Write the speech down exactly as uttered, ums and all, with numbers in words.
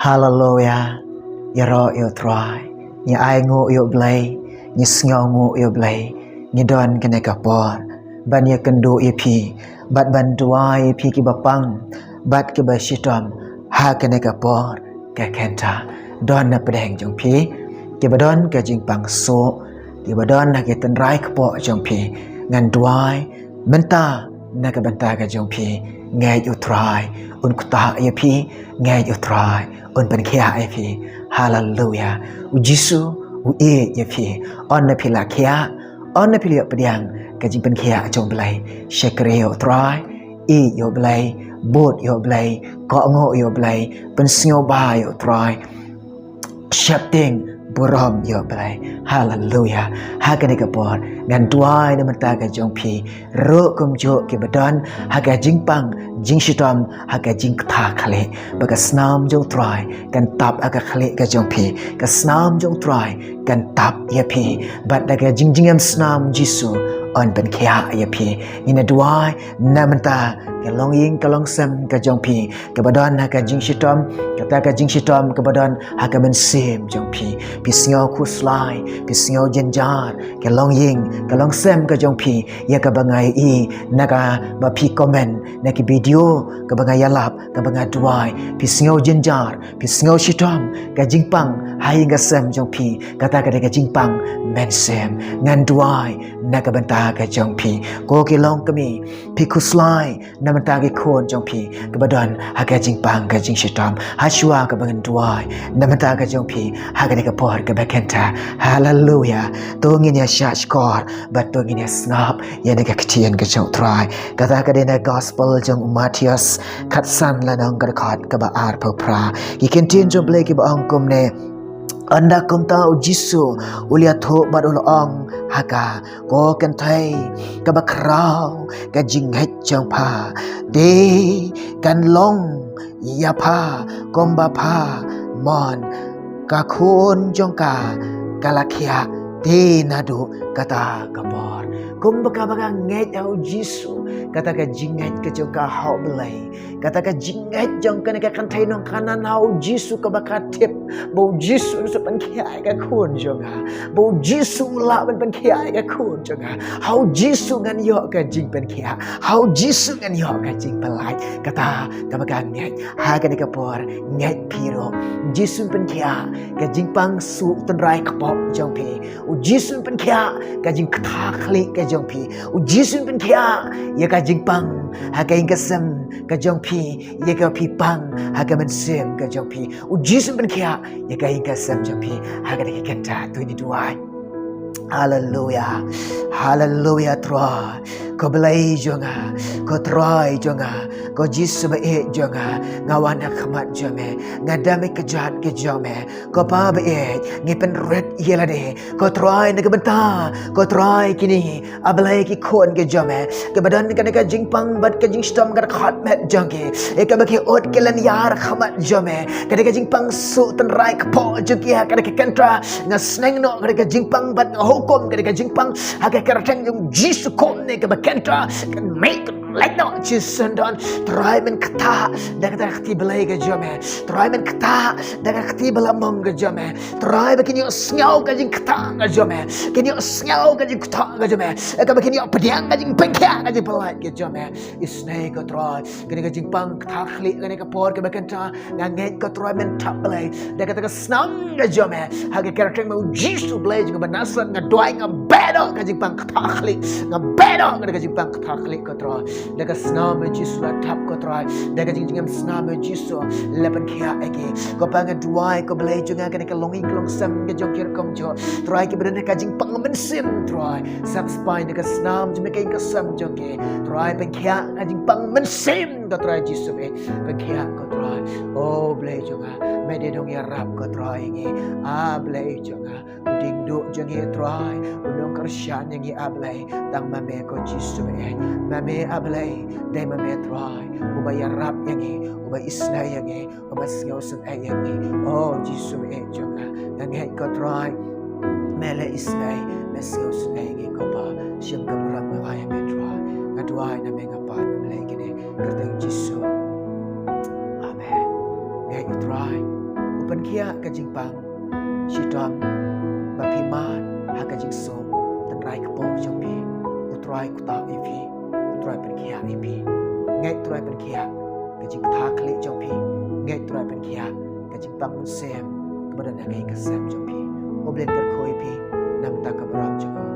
Haleluya. Ïaroh ïa u Trai. Ngi ainguh ïa u Blei. Ngi sngewnguh ïa u Blei. Ngi don kane ka por ban ïakynduh ïa phi bad ban duwai ïa phi kiba pang bad kiba shitom ha kane ka por ka khynta. Don na pdeng jong phi kiba don ka jingpang suh, kiba don ha ki tynrai kpoh jong phi. Ngan duwai mynta na ka bynta ka jong phi. Ngeit u Trai un ktah ïa phi. Ngeit u Trai un pynkhiah ïa phi. Haleluya. U Jisu u ïeit ïa phi. Ynda phi la khiah, ynda phi la pdiang ka jingpynkhiah jong u Blei, shakri ïa u Trai, ïeit ïa u Blei, bud ïa u Blei, kohnguh ïa u Blei, pynsngewbha ïa u Trai, sheptieng burom ïa u Blei. Haleluya. Ha kane ka por ngan duwai na bynta ka jong phi ruh kumjuh kiba don ha ka jingpang jingshitom ha ka jingkta khlieh, ba ka snam jong u Trai kan tap ha ka khlieh ka jong phi, ka snam jong u Trai kan tap ïa phi, bad da ka jingjngem snam Jisu un pynkhiah ïa phi. Ngin ïa duwai na bynta ka longïing ka longsem ka jong phi, kaba don ha ka jingshitom, kata ka jingshitom kaba don ha ka mynsiem jong phi. Phi sngew khuslai, phi sngew jynjar, ka longïing ka longsem ka jong phi, ïa kaba nga ïohi na kaba phi comment na ki video kaba nga ïalap, kaba nga duwai. Phi sngew jynjar, phi sngew shitom, ka jingpang ha ïing ka sem jong phi, kata ka dei ka jingpang mynsiem. Ngan duwai na ka bynta ka jong phi. Ko ki longkmie, phi khuslai na bynta ki khun jong phi kaba don ha ka jingpang ka jingshitom. Hashwa kaba ngan duwai na bynta ka jong phi ha kane ka por kaba khynta. Haleluya. To ngin ïa shahshkor bad to ngin ïa sngap ïa kane ka ktien ka jong u Trai. Kata ka dei na gospel jong u Mathaios khatsan, lynnong ka dkhot kaba arphew phra. Ki ktien jong u Blei kiba ong kumne: Ynda kumta u Jisu u la ïathuh bad u la ong ha ka: Ko kynthei kaba khraw, ka jingngeit jong pha te kan long ïa pha kumba pha mon. Ka khun jong ka ka la khiah te naduh kata ka por. Kumba kaba ka ngeit ha u Jisu, kata ka jingngeit ka jong ka ha u Blei, kata ka jingngeit jong kane ka kynthei nongkhanan ha u Jisu, kaba ka tip ba u Jisu un sa pynkhiah ïa ka khun jong nga, ba u Jisu u lah ban pynkhiah ïa ka khun jong nga. Ha u Jisu ngan ïoh ka jingpynkhiah. Ha u Jisu ngan ïoh ka jingpyllait. Kata kaba ka ngeit ha kane ka por, ngeit phi ruh. U Jisu un pynkhiah ka jingpang suh tynrai kpoh jong phi. U Jisu un pynkhiah ka jingkta khlieh ka jong phi. U Jisu un pynkhiah ïa ka jingpang ha ka ïing ka sem ka jong phi, ïa ka phi pang ha ka mynsiem ka jong phi. U Jisu un pynkhiah ïa ka ïing ka sem jong phi ha kane ka khynta. To ngin duwai. Haleluya. Haleluya Trai. Ko Blei jong nga, ko Trai jong nga, ko Jisu ba ïeit jong nga, nga wan ha khmat jong me, nga dam ïa ka kjat ka jong me. Ko Pa ba ïeit, ngi pynrit ïa lade, ko Trai, na ka bynta, ko Trai, kine, A Blei, ki khun ki jong me, kiba don kane ka jingpang bad ka jingshitom ka dkhot met jong ki, ïa kaba ki ud ki lynñiar ha khmat jong me. Kane ka jingpang suh tynrai kpoh jong ki ha kane ka khynta, nga sneng noh kane ka jingpang bad nga hukum kane ka jingpang ha ka kyrteng jong u Jisu. Kumne kaba khynta kan mih, kan leit noh shisyndon. Trai, men ktah da kata ka kti blei ka jong me. Trai, men ktah da ka kti ba la mong ka jong me. Trai, ba kin ïohsngew ka jingktah ka jong me, kin ïohsngew ka jingktah ka jong me, kaba kin ïoh pdiang ka jingpynkhiah, ka jingpyllait ka jong me. Isynei ko Trai, kane ka jingpang kta khlieh kane ka por kaba khynta, nga ngeit ko Trai men thap Blei da kata ka snam ka jong me. Ha ka kyrteng jong u Jisu Blei jong ka ba Nasaret nga duwai, nga beh noh ka jingpang kta khlieh, nga beh noh kane ka jingpang kta khlieh ko Trai. Da ka snam jong u Jisu la thap ko Trai, da ka jingjngem snam jong u Jisu la pynkhiah ïa ki. Ko Pa nga duwai ko Blei jong nga, kane ka longïing ka longsem ka jong ki ruh kumjuh Trai, kiba don ka jingpang mynsiem Trai, sa spah da ka snam jong me ka ïing ka sem jong ki Trai, pynkhiah ka jingpang mynsiem ko Trai Jisu, pynkhiah ko Trai. O Blei jong nga, me dei u nongïarap ko Trai ïa ngi. A Blei jong nga, u diengduh jong ngi Trai, u nongkyrshan jong ngi A Blei, tang ma me ko Jisu eh. Ma me A Blei, dei ma me Trai uba ïarap ïa ngi, uba isynei ïa ngi, uba sngewsynei ïa ngi. O Jisu eh jong nga, nga ngeit ko Trai, me la isynei, me sngewsynei ïa ngi ko Pa. Shim ka burom nga ai ïa me Trai. Nga duwai na me nga pan ïa me kine, kyrteng Jisu. Amen. Ngeit ko Trai. Pynkhiah ka jingpang shitom ba phi mad ha ka jingsuk tynrai kpoh jong phi. U Trai kyrpad ïa phi, U Trai pynkhiah ïa phi. Ngeit Trai pynkhiah ka jingpang khlieh jong phi. Ngeit Trai pynkhiah ka jingpang mynsiem kaba don ha ka ïing ka sem jong phi. U Blei kyrkhu ïa phi na ka bynta ka burom jong u.